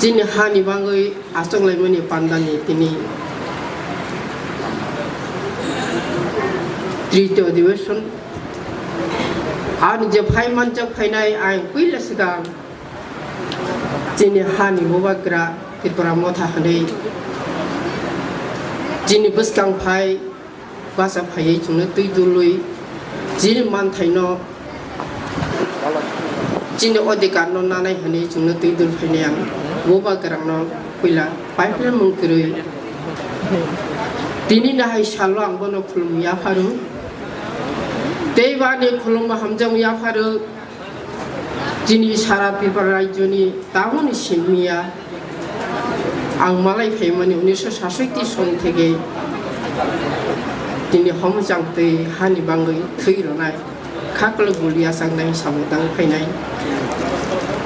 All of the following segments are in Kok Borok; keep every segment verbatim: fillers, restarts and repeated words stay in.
Chini hani bagwi achuk laimani pandani tini tritiyo adhibeshon. Ani je phai manjak phainai ayang puila swkang chini hani bubagra Tripura motha hwnwi chini bwskang phai basa phaiwi chwngno twi dului chini manthaino, chini odhikarno nanai hwnwi chwngno twi dul phainai ang bubagrano puila paiphilmung kwrwi. Tini nahai salo ang bono khulumwi yapharo. Tei bani khulumma hamjakmung yapharo. Chini sara Tripura rajyoni tamoni simiya ang malai phaimani unisho sasoiti son theke tini homochang twi hani bagwi thwi rwnai, khaklo guli achaknai samung tang phainai.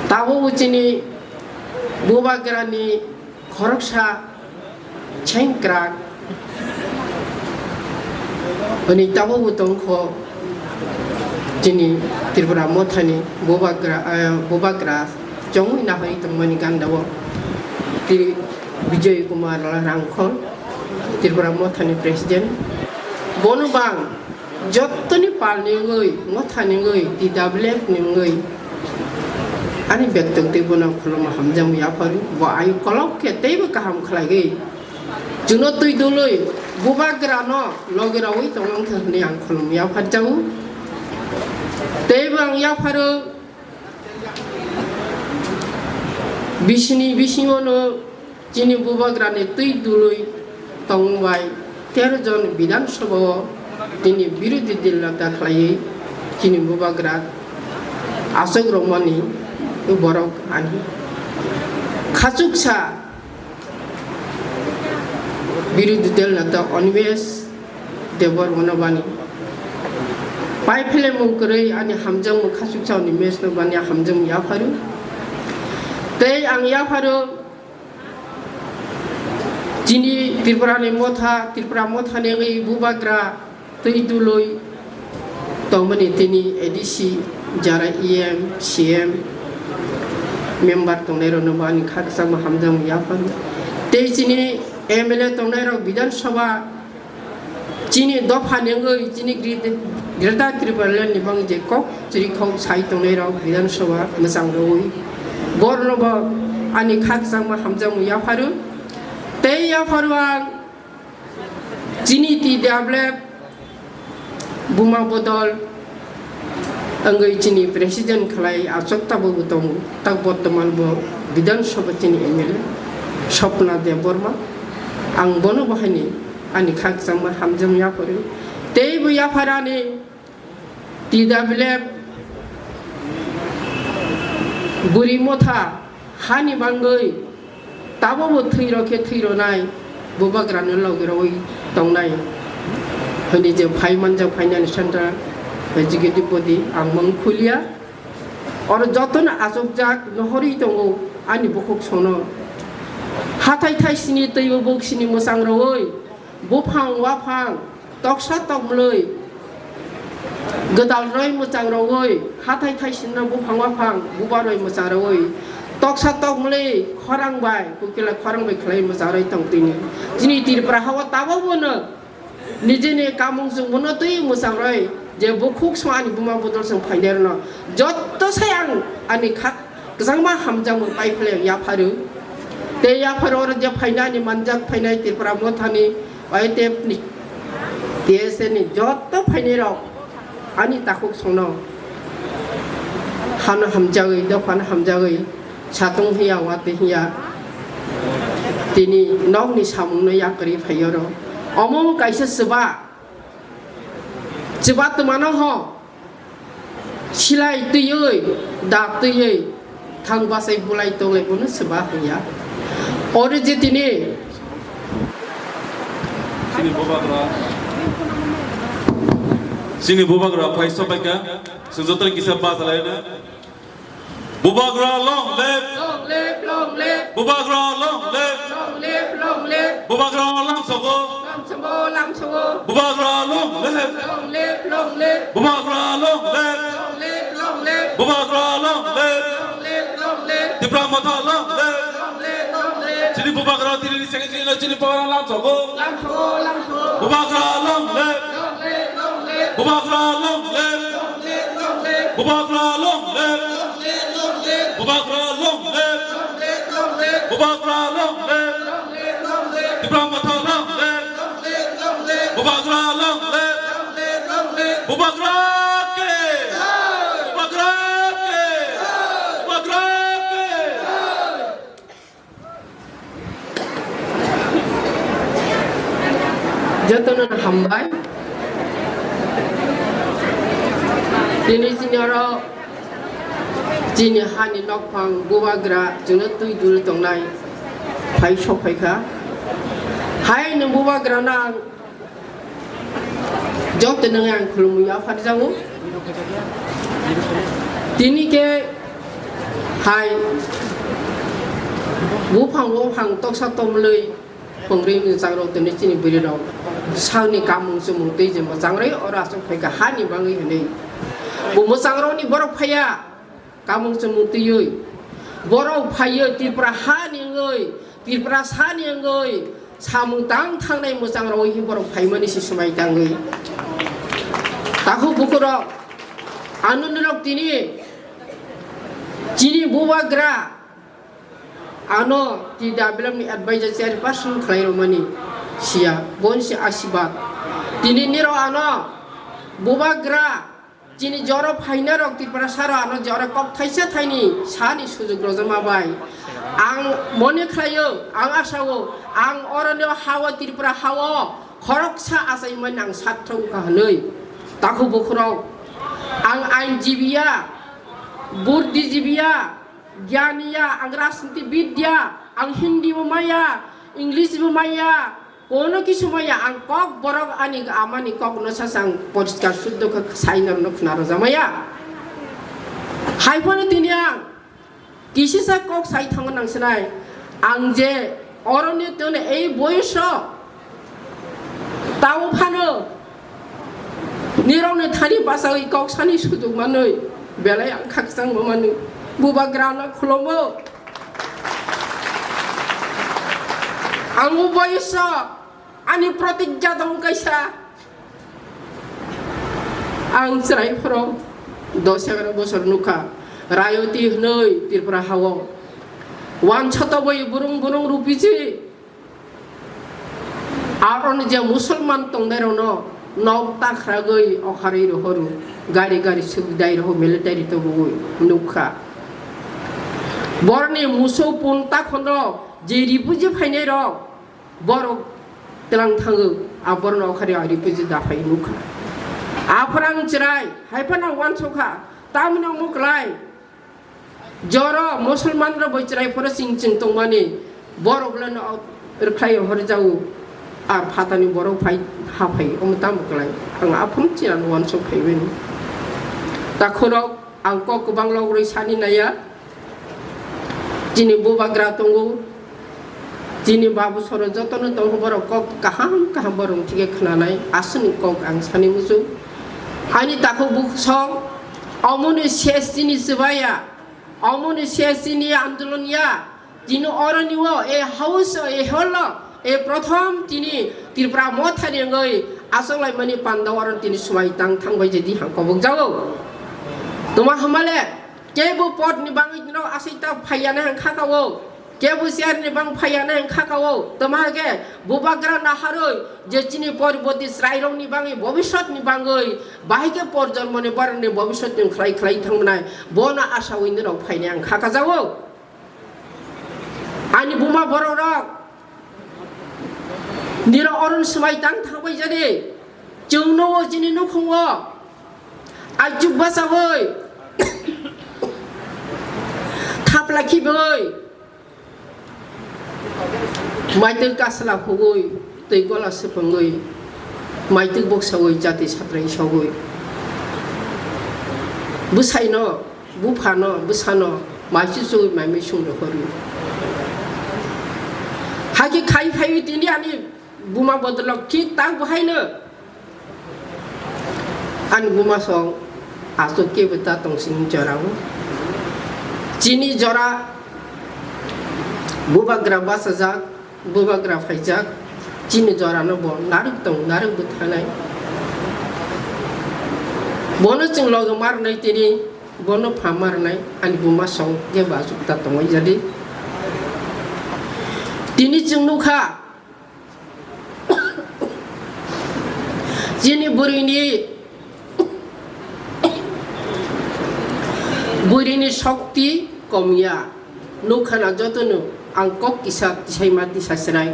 Tabuk chini bubagrani khoroksa chengkrak hwnwi tabukbo tongkho chini Tripura mothani bubagra, eh, bubagra chongwi nahai tongmani gandao tini Bijoy Kumar Rangkhol, Tripura mothani president. Bono bang jottoni palni wngwi, mothani wngwi, T W F ni wngwi ani bektong tei bono khulumma hamjakmung yapharo. Bo ayuk kolok khe teibo kaham khlaigwi chwngno twi dului bubagrano logi rawi tongwng khe hwnwi ang khulumma yapharjago. Teibo ang yapharo bisini bisingono chini bubagrani twi dului tongmung bai tero jon Bidhan Sabha o tini birodhi dil neta khlaiwi chini bubagra achuk rwmani borok ani khachuksa birodhi dil neta Animesh Debbarma no bani paiphilmung kwrwi ani hamjakmung khachuksa Animesh no bani hamjakmung yapharo. Tei ang yapharo chini Tripura ni motha, Tripura motha ni wngwi bubagra twi dului tongmani tini A D C, jara E M, C M member tongnairokno bo ani khakchangma hamjakmung yapharo. Tei chini M L A tongnairok Bidhan Sabha chini dopha ni wngwi chini Gre-, Greater Tipraland ni bagwi je kok chirikhok sai tongnairok Bidhan Sabha mwchang rwui borokno bo ani khakchangma hamjakmung yapharo. Tei yapharo ang chini T W F buma bodol wngwi chini president khlai achuk tabukbo tongo, tak bortoman bo Bidhan Sabha chini M L A Swapna Debbarma. Ang bono bo haini ani khakchangma hamjakmung yapharo. Tei bo yapharani T W F bwrwi motha hani bagwi tabukbo thwi rw khe thwi rwnai, bubagrano logi rwui tongnai hwnwi je phai manjak phainani Central Executive Body ang mung khulia. Oro jotono achukjak nohorwi tongo ani bukhuk sono. Hathai thai sini twibo buk sini mwchang rwui buphang waphang toksa tokmlwi gwdal roi mwchang rogwi hathai thai sinno buphang waphang buba roi mwchang rogwi toksa tokmlwi khorang bai kukila khorang bai khlai mwchang roi tong tini. Chini Tripura hao tabukbo no nijini kamung chwng bono twi mwchang roi je bukhuk song ani buma bodol song phainai rwno jotto sai ang ani khak kwchangma hamjakmung pai phele yapharo. Tei yapharo oro je phainani manjak phainai Tripura mothani Y T F ni T S A ni jotto phainai rok ani takhuk songno hano hamjagwi dophano hamjagwi satung hiya watwi hiya tini nokni samungno yakarwi phai oro. Omo wng kaisa chuba, chuba twmano ho. Silai twiwi, da twiwi, thang bachai bulai tonglai bono swba hwnya. Oro je tini. Chini bubagra, chini bubagra phai sopaikha, chwng jotono kisa bachalaina. Bubagra long live! Long live, long live! Bubagra long live! Long live, long live! Bubagra lamsogo! Lamsogo, lamsogo! Bubagra long live! Long live, long live! Bubagra long live! Long live, long live! Bubagra long live! Long live, long live! Tipra Motha long live! Long live! Bubagra tini ni secretary no chini bubagra lam sogo. Lam sogo, lam sogo. Bubagra long live. Long live, long live. Bubagra long live. Long live, long live. Bubagra long live. Long live, long live. Bubagra long live. Long live, long live. Bubagra long live. Long live, long live. Tipra Motha long live. Long live, long live. Bubagra long live. Long live, long live. Bubagra ke. Jai. Bubagra ke. Jai. Bubagra ke. Jai. Jotono hambai. Tini chini oro chini hani nokphang bubagra chwngno twi dul tongnai phai sok phaikha. Hai nwng bubagrano ang Joto nung ang khulumui yapharjago. Tini khe hai buphang buphang toksa tomlwi pongri mwchangrok tini chini bwrwirok sakni kamung chumung twi je mwchangrwi oro aswk phaikha hani bagwi hwnwi. Bo mwchangrokni borok phaiya. Kamung chumung twiwi borok phaiwi Tripura hani wngwi, Tripura sani wngwi samung tang thangnai mwchang rogwi borok phaimani se swmai tangwi. Takhuk bukhurok, ano norok tini chini bubagra ano T W M ni advisor chairperson khlai rwmani siya, boni se asibad. Tini nirok ano bubagra Chini joro phainai rok Tripura saro ano joro kok thaisa thaini sani sujuk rojama bai. Ang mone khlaio, ang asao, ang oroni hao Tripura hao khoroksa achaimani ang sathok wngkha hwnwi. Takhuk bukhurok, ang ainjibiya, buddhijibiya, gyaniya, ang rajnitibidya, ang Hindi bo maya, English bo maya, Kono kisu maya ang kok borok ani amani kok no sasang poriskar suddo khe sai norno khna rojamaya. Hai phano tini ang kisisa kok sai thango nang sinai. Ang je oroni tone ei boyoso tao phano nirokni thani bachawi kok sani sujuk manwi belai ang khakchang bo manwi bubagrano khulomo. Ang o boyoso ani protigya dong kaisa. Ang chwrai phoro dos egaroh bosor nukha. Rayoti hwnwi Tripura hao. Wansoto bai burung burung rupiji. Aroni je Musulman tongnairokno nok takhragwi okharwi rohoru. Gari gari sugdai roho military tobogwi nukha. Borni musu pun takhono je ripuji phainairok borok tlang thango, a borno okhari ari piji daphai nukha. Aphra ang chwrai, hai phano wansukha, tamni omo klai. Joro Musulman rok bai chwrai phoro ching ching tongmani, borok le no rwkhlai horjao, a phatani borok phai haphai, omo tamo klai. Ang aphuru chwrai wansuk phaibai. Takhorok ang kok kwbang logwi sani naiya. Chini bubagra tongo, chini babu soro jotono tongo, borok kok kaham kaham borok thike khwnanai, aswkni kok ang sani muchung. Ani takhuk bukhuk song, omoni ses chini chwbaya, omoni ses chini andolon ya, chini oroni o, e house o, e hall o, e prothom chini Tripura Mothani wngwi achoklaimani panda oro chini swmai tang thangbai je di hang kobok jago. Tuma hamale, Kebo pod ni bangwi no asai ta phaiya na hang kha ka o. Kebo chair ni bang phaiya na hang kha ka o. Toma ke bubagra na haroi je chini poriboti chwrai rok ni bangwi bobisot ni bangwi bahai ke por jonmo ni borok ni bobisot ni khlai khlai thang nai. Bono asa wi ni rok phainai hang kha ka jago. Ani buma borok rok niro oron swmai tang thang bai jani. Chwngno o chini nukhung o aichuk bachagwi thapla khibwi maitwk kasla hugwi twi gola swpwngwi maitwk boksawi jati satrai sogwi bwsaino buphano bwsano maisu chugwi maimai sung rohorwi. Hakhe khai phaiwi tini ani buma bodolok thik tak bo haino. Ani buma song aswk kebo ta tong sini jora o. Chini jora Bubagra bachajak, bubagra phaijak, chini jorano bo narwk tong, narwk bwthanai. Bono chwng logi marnai tini, bono pha marnai, ani buma song je ba achuk ta tongwi jadi. Tini chwng nukha, chini bwrwini, bwrwini shokti komya. Nukha na jotono ang kok kisa tisaima tisa chwrai.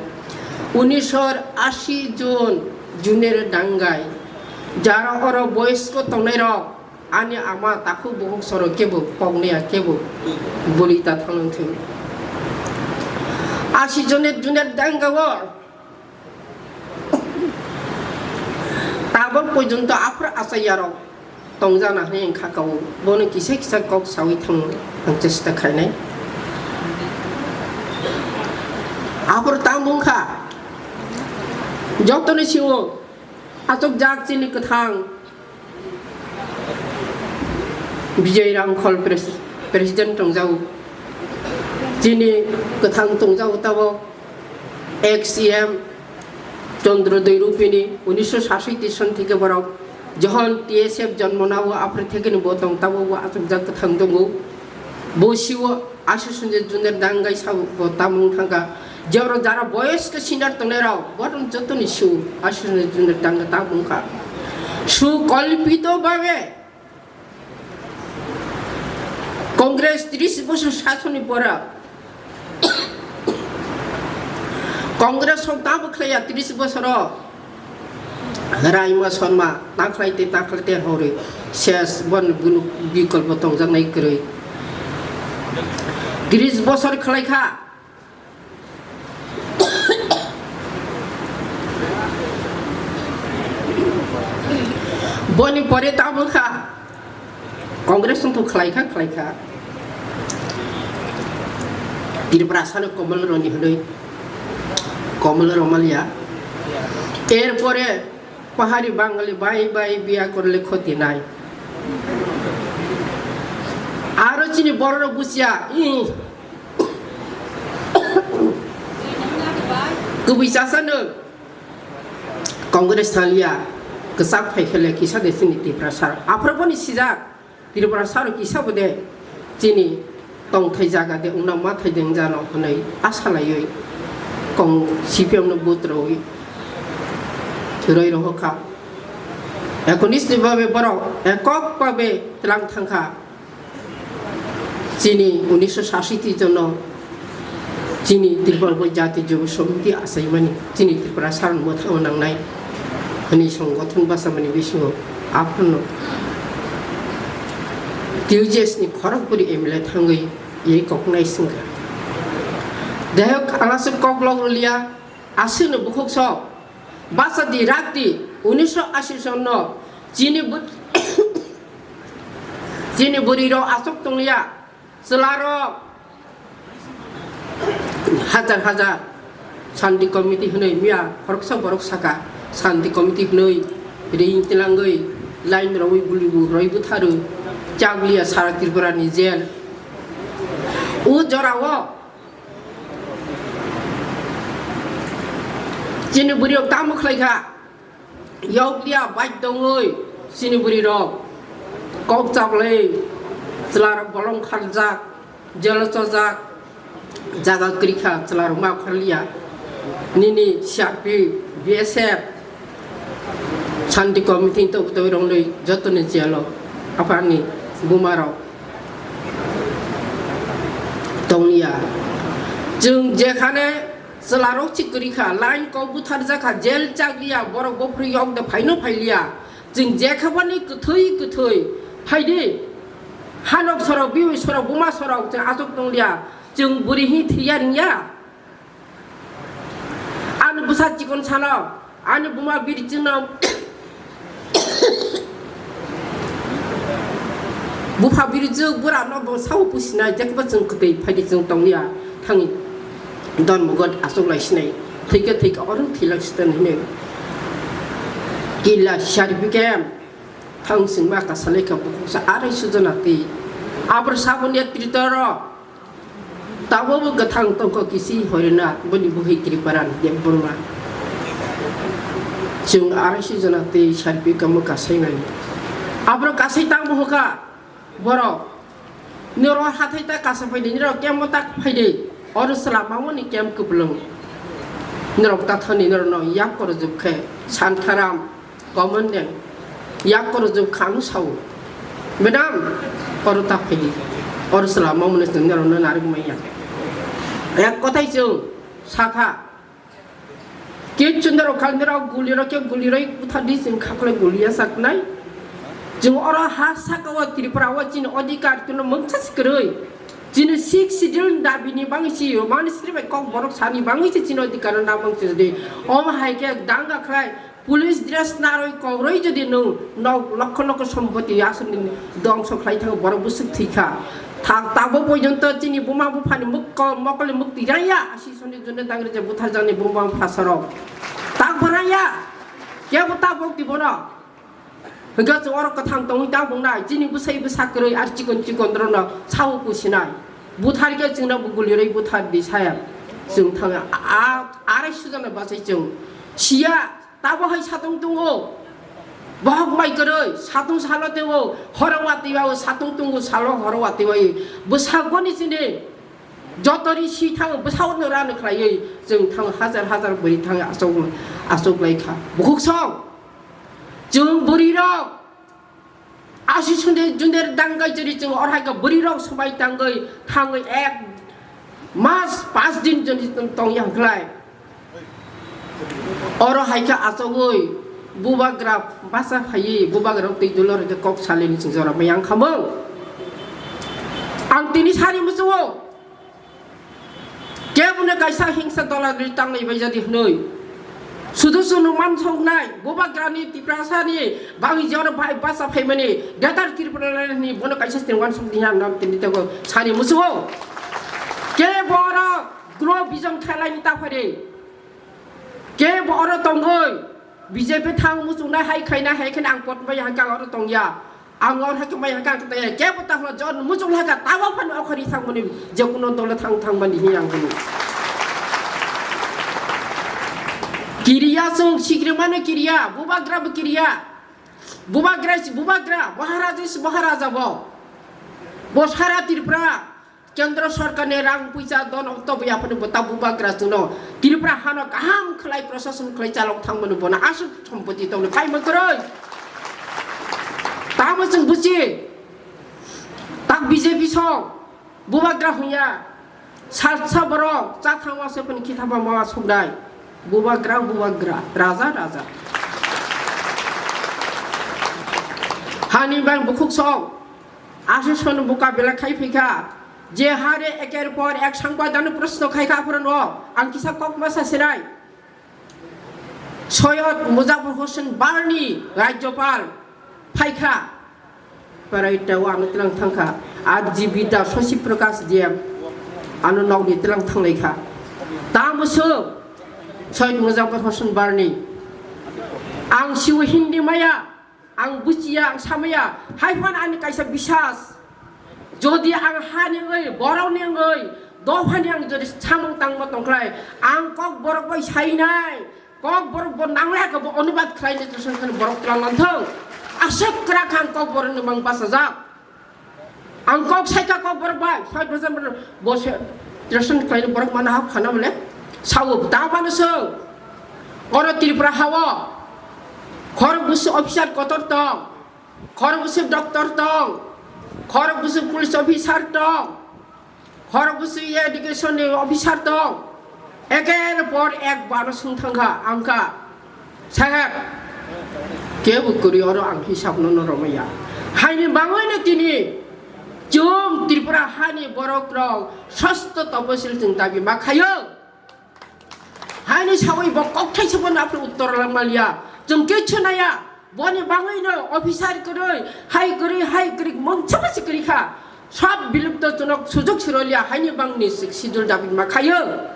Unisor asi jon Junior Dangai, jara oro boyosko tongnairok, ani ama takhuk bukhuk soro kebo koknaya kebo bwrwi ta thangthung. Asi Junior, Junior Dangai o tabok porjonto aphuru achaiyarok tongjana hwnwi wngkha kao, bono kisa kisa kok sawi thangno ang chesta khainai. Aphuru tamo wngkha, jotoni sio achukjak chini kwthang Bijay Rangkhol pres-, president tongjago. Chini kwthang tongjago tabok ex C M Chandra Dwrupini unisho sasoi tison theke borok johon T S F jonmo nao aphuru thekeni bo tong tabok bo achukjak kwthang tongo. Bo sio Aswk swngjak Junior Dangai sabo bo tamo wng thangkha. Jebro jara boyosko senior tongnairok, bohrok jotoni su aswk swngjak Junior Dangai tamo wngkha. Su kolpito babe Congress tris bosor sasoni pora Congress rok tamo khlaiya tris bosoro. Raima Sharma, takhlai te takhlai te hori ses, bon gunu bikolpo tongjaknai kwrwi. Tris bosor khlai kha. Boni pore tamo kha. Congress wngkha khlai kha, khlai kha. Tripura sano Komol Roni hwnwi, Komol Romalia. Erpore Pahari Bangali bai bai biya korle khoti nai. Aro chini bororok busia, ih. Kubui chasano Congress thanglia, kwchak phai khele kisa de chini Tiprasa. Aphuru boni sijak. Tripura saro kisa bo de chini tongthai jaga de wngna ma thai de wng jano hwnwi asa laiwi kong C P M no vote rwi roi rohor kha. Ekonish ni babe borok ekok babe tlang thang kha. Chini unisho sasiti jono chini Tripura bo jati jobo somiti achaimani, chini Tripura saron mwthangwi nangnai hwnwi songothon bachamani bisingo aphano T U J S ni khorokbwrwi M L A thangwi yei koknai swngkha. Jai hok, ang aswk kok lok rwliya, aswkno bukhuk sok, bacha di, rak di, unisho ashi sonno chini bw-, chini bwrwirok aswk tongliya, chwlarok hajar hajar Shanti Committee hwnwi miya khoroksa borok saka, Shanti Committee hwnwi ring tilangwi line rwui buli bu rwui butharu chakliya sara Tripura ni jail. O jora o chini bwrwi rok tamo khlai kha. Yokliya baidongwi chini bwrwirok kok chaplai chwlarok bolong kharjak, jelo chojak, jaga kwrwikha chwlarok ma kharliya. Nini C R P, B S F, Shanti Committee tobwi tobwi rwngnwi jotoni jelo aphani bumarok tongya. Chwng jekhane chwlarok si kwrwi kha, line kok butharjak kha, jail chakliya, borok bophru yok de phaino phailiya. Chwng jekhabani kwthwi kwthwi phaidi. Hanok sorok, biwi sorok, buma sorok chwng achuk tongliya. Chwng bwrwi hi thwiya ringya. Ani bwsa chikon sano, ani buma biri chwngno bupha biri chwng bura no bo sao pusinai, jekbo chwng kwtwi phaidi chwng tongliya thangwi don mugot aswk lai sinai, thwikhe thwikhe oro thwilak siten hinwi killa sari bikem thang singma kasalai kha bukhuksa arai sujana twi abro sabon ya tritoro. Tabukbo kwthang tongkha kisi Horinath, boni bwkhwi Kriparan Debbarma. Chwng arai si jona tei sarpi kamo kasai nai. Aborok kasai tang buhukha borok. Niro hathai ta kasa phaidi, niro kemo tak phaidi. Oro chwla mamoni kem kwplwng. Nirok tathani nirokno yak korojwk khe Santharam. Commandant, yak korojwk khano sao, "Madam, oro ta phaidi, oro chwla mamoni chwng norokno narwk manya." Ek kothai chwng sakha, "Kichu norok kha, norok gulirok khe guliroi buthardi, chwng khaklai guliya saknai. Chwng oro ha saka o Tripura o chini odhikar chwngno mungsa si kwrwi. Chini Sixth Schedule dabini bangwi si, mani sri bai kok borok sani bangwi si chini odhikar no nabang si di. Omo hai khe danga khlai." Police dress narwi kokrwi jodi nwng nok lokho lokho sompoti aswkni dongso khlai thango, borok bwswk thwi kha. Tha-, tabuk porjonto chini buma buphani mukko-, mokolni mukti raya, asisoni jone dagre je butharjakni buma bupha sorok. Tak bo raya, kebo tabuk di bono. Hwnkhe chwng oro kwthang tongwi tabuk nai, chini bwsai bwsa kwrwi ar chikon chikon rokno sao kusinai. Buthar khe chwngno bo gulirwi buthar di saya. Chwng thang a, a, arai sujana bachai chwng. Siya. Tabo hai satung tungo, bohok mai kwrwi, satung salo tewo, horo watwi o, satung tungo salo, horo watwi o, bwsakgoni chini joto ri si thango, bwsakno rani khlaiwi, chwng thango hajar hajar bwrwi thango, achuk, achuk lai kha. Bukhuk song, chwng bwrwi rok, Aswk sundor jundor dangwi chwri chwng oro hai khe bwrwi rok swbai tangwi thangwi ek mas pas din joni tong yang khlai. Oro hai khe achogwi bubagra basa phaiwi bubagra twi dulor khe kok salini chwng jora mayang khamung. Ang tini sari muchungo. Kebono kaisa hingsa dola rwi tanglai bai jadi hwnwi. Sudu sunu mansoknai, bubagrani Tiprasani bangwi jora bai basa phaimani, Greater Tripura ni bono kaisa sini wansuk diya nam tini tego sani musugo. Kebo oro gro vision khelai ni taphari. Kebo oro tongwi, B J P thang muchungnai hai khaina hai kheno ang pot bai hangkang oro tongya. Ang oro hai khe mai hangkang tongya. Kebo ta hwnwi jon muchung hai kha tabo phano okhori thangmani je kuno dolo thang thangmani hi ang hwnwi. Kiriya chwng sikrimano kiriya, bubagra bo kiriya. Bubagra si bubagra, Maharaja si Maharaja bo. Bo sara Tripura. Kendra sorkarni rang puisa don okto buya phano bo ta bubagra chwngno Tripura hano kaham khlai prosason khlai chalok thangmani bono aswk sompoti tongni paima kwrwi. Tamo chwng buchi tak B J P song bubagra hwnya salsa borok cha thangma se phano khitha ba ma soknai bubagra bubagra raja raja hani bang bukhuk song. Aswk sono buka belai khai phaikha, je hare eker por ek sangbaidano proshno khaikha aphuru no ang kisa kok masa sinai. Soyod Muzafar Hossain Barni Rajyopal phaikha, parai tao ano tlang thangkha, R G B da Shashi Prakash D M ano nokni tlang thanglaikha. Tamo swk Soyod Muzafar Hossain Barni, ang siwi Hindi maya. Ang buchiya, ang samaya, hai phano ani kaisa bisas. Jodi ang hani wngwi, borokni wngwi, dophani ang jodi samung tangma tongkhlai, ang kok borok bai sainai, kok borok bo nanglai kha bo onubad khlainai, to sengkhani borok twlang manthong. Aswk kwrak ang kok borokni mang bachajak. Ang kok saikha kok borok bai, soi bwsang borok bo se translate khlainai borok mano hak khana bole. Sao da mano song. Oro Tripura hao khorok bwswk officer kotor tong, khorok bwswk doctor tong, khorok bwswk police officer tong, khorok bwswk education ni officer tong. Eker por ek bano swng thangkha, angkha, "Saheb, kebo kwrwi oro ang hisab no no romaya." Haini bangwi no tini chwng Tripura hani borok rok sosto toposil chwng dabi ma khayo. Haini sawi bo kokthai se bono apni uttor lang maliya. Chwng kichu naya. Boni bangwi no officer kwrwi, hai kwrwi, hai kwrwi, mungsa masi kwrwi kha. Sab bilupto chwnok sujuk siroliya, haini bangni sik sidul dabi ma khayo.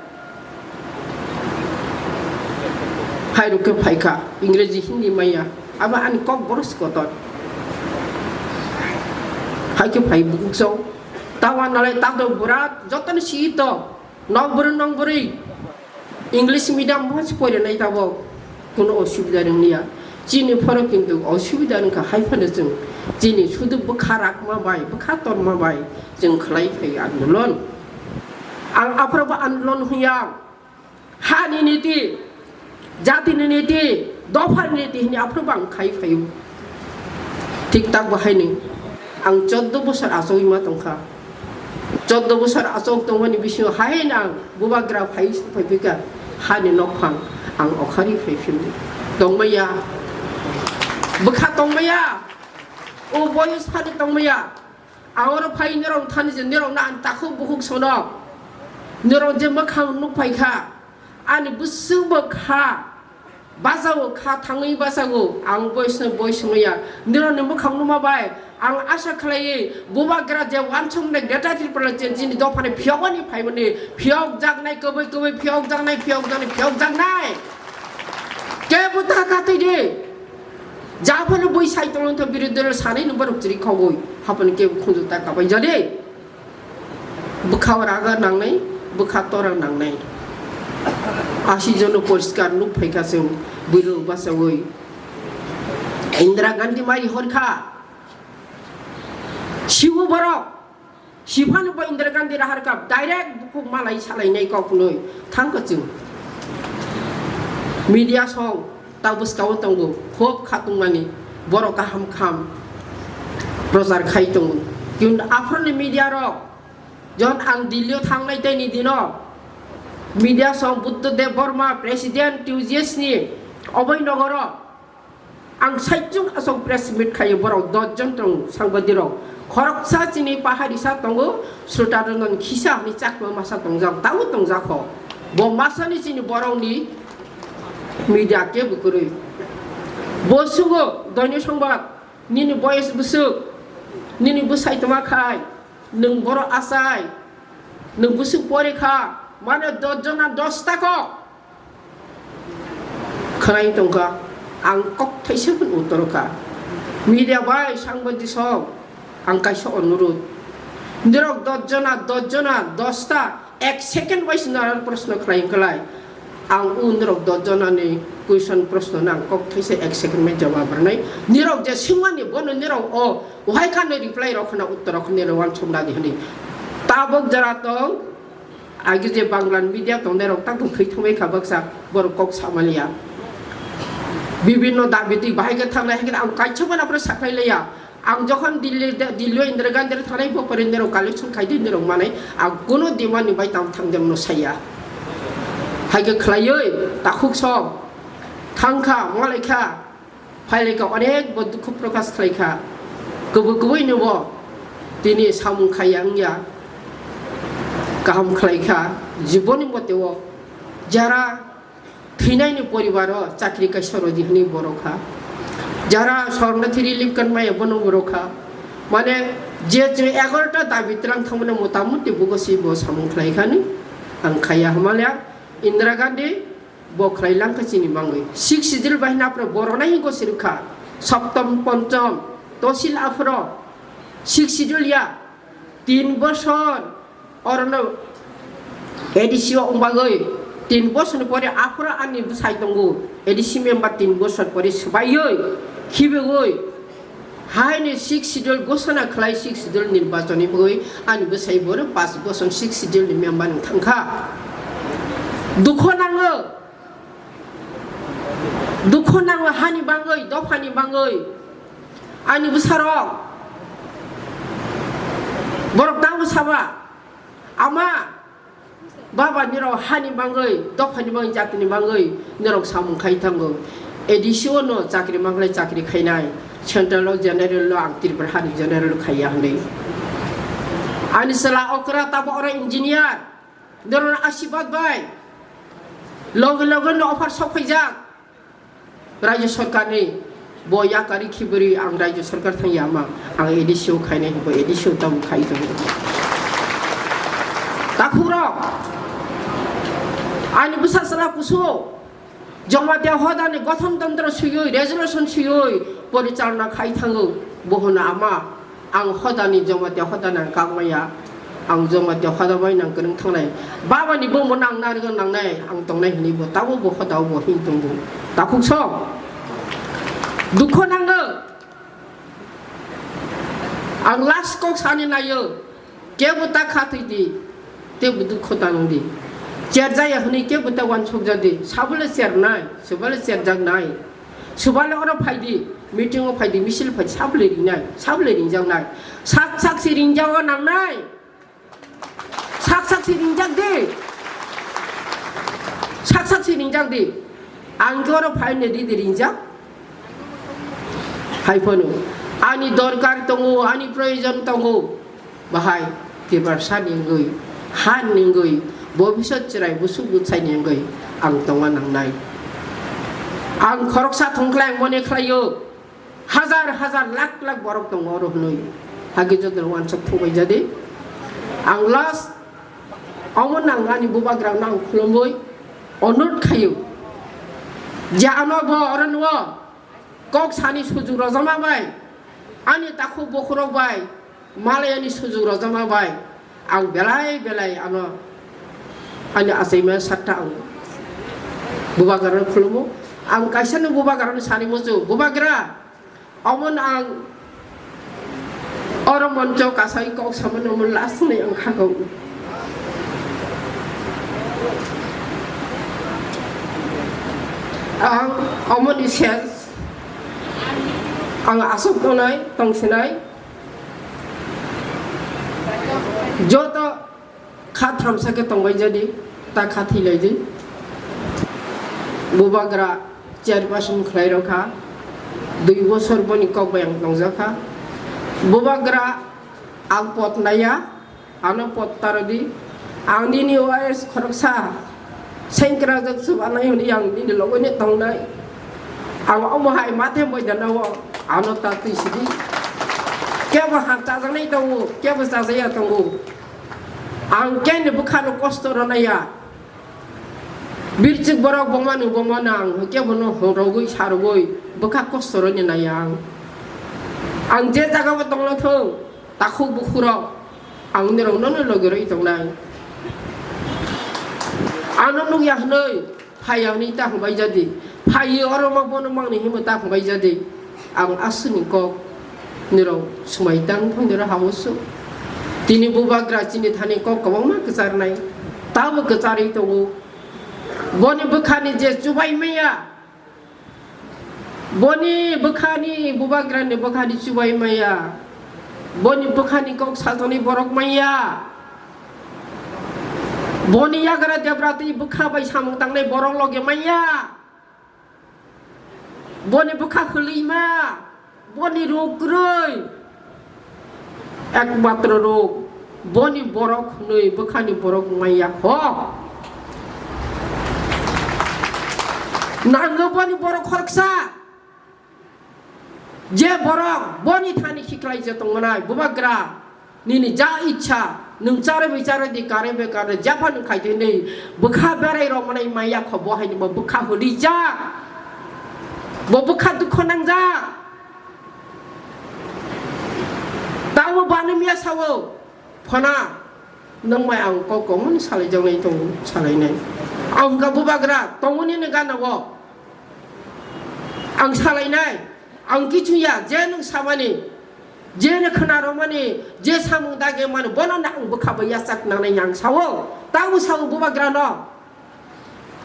Hai rukhe phaikha, Ingreji Hindi maya. Abo ani kok boros kotor. Hai khe phai bukuk sao. Tawa nalai tato bura jotoni si to. Nokbwrwi nokbwrwi English medium bo se porinai tabok, kuno osubida wngya. Chini phoro kintu osubida wngkha, hai phano chwng chini sudu bwkha rakma bai, bwkha torma bai chwng khlai phai andolon. Ang aphrobo andolon huya, hani niti, jatini niti, dophani niti hini aphrobo ang khai phaio. Thik tak bo haini ang choddo bosor achogwi ma tongkha. Choddo bosor achok tongmani bisingo haino ang bubagra phai phaiphika, hani nokphang ang okhari phaiphino. Tongmaya, bwkha tongmaya, o boyos phani tongmaya. Ang oro phai norok thani je norok na ang takhuk bukhuk sono. Norok je mwkhang nuk phaikha, ani bwswk bo kha. Bajago kha, thangwi bajago, ang boisno bois wngya. Nirokni mwkhang numa bai ang asa khlaiwi bubagra je wansuknai Greater Tipraland je chini dophani phiyokmani phaimani phiyokjaknai, kwbwi kwbwi phiyokjaknai, phiyokjaknai, phiyokjaknai. Kebo ta katwi di. Japhano bui sai tongwng tho birodhi dolo sanai no borok chiri khogwi haphano kebo khunju ta kabai jadi. Bwkha raga nangnai, bwkha tora nangnai. Asi jono poriskar nuk phaikha chwng bwrwi bachawi. Indira Gandhi mai horkha. Sibu borok. Siphano bo Indira Gandhi raharkha direct bukhuk malai salainai kok nwi thangkha chwng. Media song ta bwskao tongo khub khatungmani borok kaham kaham prochar khai tongo. Kintu aphorni media rok Jon ang Delhi-o thangnai tei ni dino media song Buddha Deb Borma president T U G S ni oboi nogoro ang saichung asok press meet khayo borok dos jon tong sangbadirok khoroksa chini paharisa tongo Srutaranjan Khisa hwnwi chakma masa tongjak tamo tongjakho bo masani chini borokni media kebo kwrwi bo sugo doino songbat nini boyes bwswk nini bwsai tongma khai Nwng borok achai, nwng bwswk pori kha, mane dos jona dos ta kok khwnai tong kha, ang kok thaisa phano uttor kha. Media bai sangbadik sok, ang kaisa onurud. Norok dos jona, dos jona, dos ta, ek second bai se norok proshno khlai wngkha lai. Ang o norok dos jonani question proshno no ang kok thaisa ek second bai jawab rwnai. Norok je swngmani bono norok o wahai khano reply rok khna uttor rok khna rw uansuk nadi hwnwi. Tabok jora tong, agi je Bangla media tongnai rok tak thwi thangbai kha baksa borok kok samaliya. Bibinno dabi twi bahai khe thangnai hai khe ang kaisa bono phano saklai liya. Ang jokhon Delhi, Delhi o Indira Gandhi rok thangnai bo pore norok collection khai di norok manai, ang kuno demand ni bai tamo thang jang no saya. Hai khe khlaiwi takhuk sok thang kha, malai kha, phai lai kha, onek bo dukhu prokash khlai kha. Kubui kubui no bo tini samung khai ya wngya, kaham khlai kha, jiboni mote o jara Thwinaini poribaro chakri kaisa rodi hwnwi bo rw kha. Jara sornathi relief card maya bono bo rw kha. Mane je chwng egarota dabi twlang thangmani motamuti bugo se bo samung khlai kha ni. Ang khaiya hwnmale Indira Gandhi bo khlai lang kha chini bangwi. Sixth Schedule bai hwnapra bo rwnai hinko se rw kha. Saptam, Ponchom, Tosil aphro Sixth Schedule ya. Tin bosor orono A D C o wng bagwi tin bosor ni pore aphuru ani bwsai tongo, A D C member tin bosor pore swbaiwi khibigwi haini Sixth Schedule ghosona khlai, Sixth Schedule nirbachon ni bagwi ani bwsai bono panch bosor Sixth Schedule ni member wng thangkha. Dukho nango, dukho nango hani bangwi, dophani bangwi. Ani bwsarok, borok tamo saba, ama, baba nirok hani bangwi, dophani bangwi, jatini bangwi nirok samung khai thango. A D C o no chakri manglai chakri khainai, central o general no ang Tripura hani general khaiya hwnwi. Ani chwla okra tabo oro engineer, norok asibad bai loge loge no offer sok phaijak. Rajya Sarkarni bo yakari khibiri ang Rajya Sarkar thang yama, ang A D C o khainai bo A D C o tabuk khai tongo. Takhukrok, ani bwsa chwla kusu Jamatia hodani gothon tantro swiwi, resolution swiwi porichalona khai thango, bo hwno ama, ang hodani Jamatia hodani ang kak maya. Ang joma te hoda bai nang kwrwng thangnai. Baba ni bumbo nang narwgwi nangnai, ang tongnai hwnwi bo tabuk bo hoda o bo hin tongo. Takhuk song. Dukho nango. Ang last kok sani naio. Kebo ta kha thwi di. Tebo dukho ta nang di. Cherjaya hwnwi kebo ta wansuk ja di. Sabole chernai, sabole cherjak nai. Subale oro phai di, meeting o phai di, misil phai di, sabole ringnai, sabole ringjak nai. Sak sak si ringjak o nangnai. Sak sak si ringjak di. Sak sak si ringjak di. Ang khe oro phai ne di di ringjak. Hai phano. Ani dorkar tongo, ani proyojon tongo. Bahai Tiprasa ni wngwi, ha ni wngwi, bobisot chwrai busuk bwsai ni wngwi ang tongna nangnai. Ang khoroksa thongkhlai ang mone khlaio. Hazar hazar lakh lakh borok tongo oro hwnwi. Hagi joto wansuk thubai jadi. Ang last omo nang ani bubagra nang khulumwi onurod khaio. Je ano bo oro nuo kok sani sujuk rojama bai, ani takhuk bokhorok bai, malai ani sujuk rojama bai, ang belai belai ano ani achaima satta ang bubagra khulumo. Ang kaisa no bubagra no sani muchung, bubagra, omo no ang oro moncho kasai kok samani omo last ni ang khago. Ang omo ni ses ang aswk tongnai, tongsinai. Joto kha thamsa khe tongbai jadi, ta kha thwi lai di. Bubagra chairperson khlai rw kha, dui bosor boni kok bai ang tongjak kha. Bubagra ang pot naiya, ano pot ta rw di. Ang nini wayes khoroksa sengkrak jak chubanai hwnwi ang nini logo ni tongnai. Ang omo hai mathe moi dana o ano ta twi sidi. Kebo ha chajaknai tongo, kebo chajaya tongo. Ang keni bwkhano kosto rwnaiya. Birchik borok bomani bomano ang kebono rogwi sarogwi bwkha kosto rwni naiya ang. Ang je jagao tongna thung, takhuk bukhurok ang nirok nono logi rwi tongnai. Ano nukya hwnwi phaiya hwnwi ta hwnbai jadi. Phaiwi oro ma bono mangni himwi ta hwnbai jadi. Ang aswkni kok nirok swmai tang thang nirok hao su. Tini bubagra chini thani kok kwbangma kwcharnai. Tabo kwcharwi tongo. Boni bwkhani je chubai maya. Boni bwkhani bubagrani bwkhani chubai maya. Boni bwkhani kok sajaknai borok maya. Boni yagra debra twi bwkha bai samung tangnai borok loge maya. Boni bwkha hwlwima, boni ruk kwrwi, ekmatro ruk, boni borok hwnwi bwkhani borok maya kho. Nango boni borok khoroksa, je borok boni thani khiklai je tongmanai bubagra. Nini ja ichha, nwng charwi bai charwi di, karwi bai karwi, japhano khai twi nwi bwkha berai rw manai maya kho, bo haini bo bwkha hwnwi jak, bo bwkha dukho nangjak. Tamo bani miya sao, phana, nwng bai ang kok kok mani salai jaknai tongo, salainai. Ang hwnkha bubagra, tongo nini gana o. Ang salainai, ang kichu ya, je nwng samani, je no khna rwmani, je samung dagi mani, bono no ang bwkha bai yachak nangnai ang sao, tamo sao bubagra no.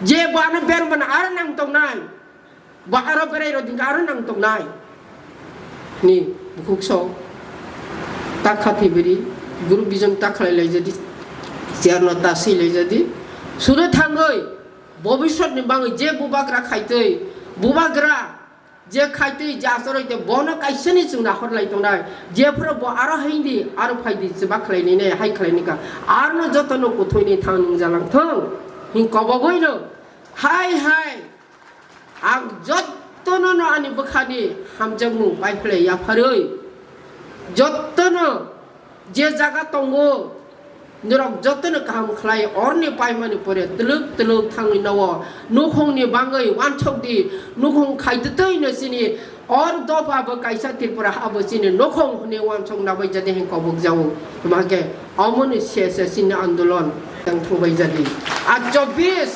Je bo ano bermani aro nang tongnai, bo aro berai rw dingkha aro nang tongnai. Ni bukhuk so, ta kha thibiri, group vision ta khlai lai jadi, chair no ta swi lai jadi, sudo thangwi, bobisot ni bangwi je bubagra khaitwi, bubagra je khaitwi je achoroi tei bono kaisani chwng nahor lai tongnai, jephuru bo aro hindi, aro phaidi, chuba khlainai nai, hai khlainai ka, arno jotono kuthoini thang nung jalang thung, hin kobogwi no, hai hai, ang jotono no ani bwkhani hamjakmung pai phlai yapharwi, jotono je jaga tongo, norok jotono kaham khlai, oroni paimani pore twlwk twlwk thangwi nogo, nukhungni bangwi wansok di, nukhung khai twtwi no chini, or dopha bo kaisa Tripura ha bo chini nukhung hwnwi wansok nabai jadi hin kobok jago, tamo hake Omoni C S S ni andolon yang thangbai jadi. A chobbish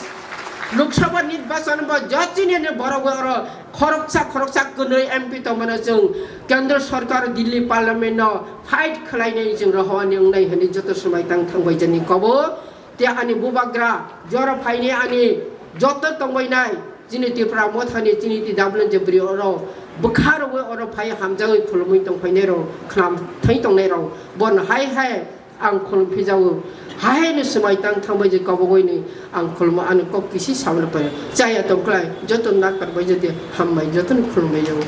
Lok Sabha nirbachan bo jotini ni borok oro khoroksa khoroksa kwnwi M P tongmano chwng Kendra Sarkar Delhi Parliament no fight khwlainai chwng rohorni wngnai hwnwi joto swmai tang thangbai jani kobo. Te ani bubagra jora phaini ani joto tongbainai chini Tipra Mothani chini T W J bri oro bwkha rogwi oro phai hamjagwi khulumwi tongphainai rok khlam thai tongnai rok bon hai hai ang khulum phijago. Hai ni swmai tang thangbai je kobogwi ni ang khulmo ani kok kisi samno pai chaya tongklai joto nakar bai jodi hambai joto ni khulumbai jago.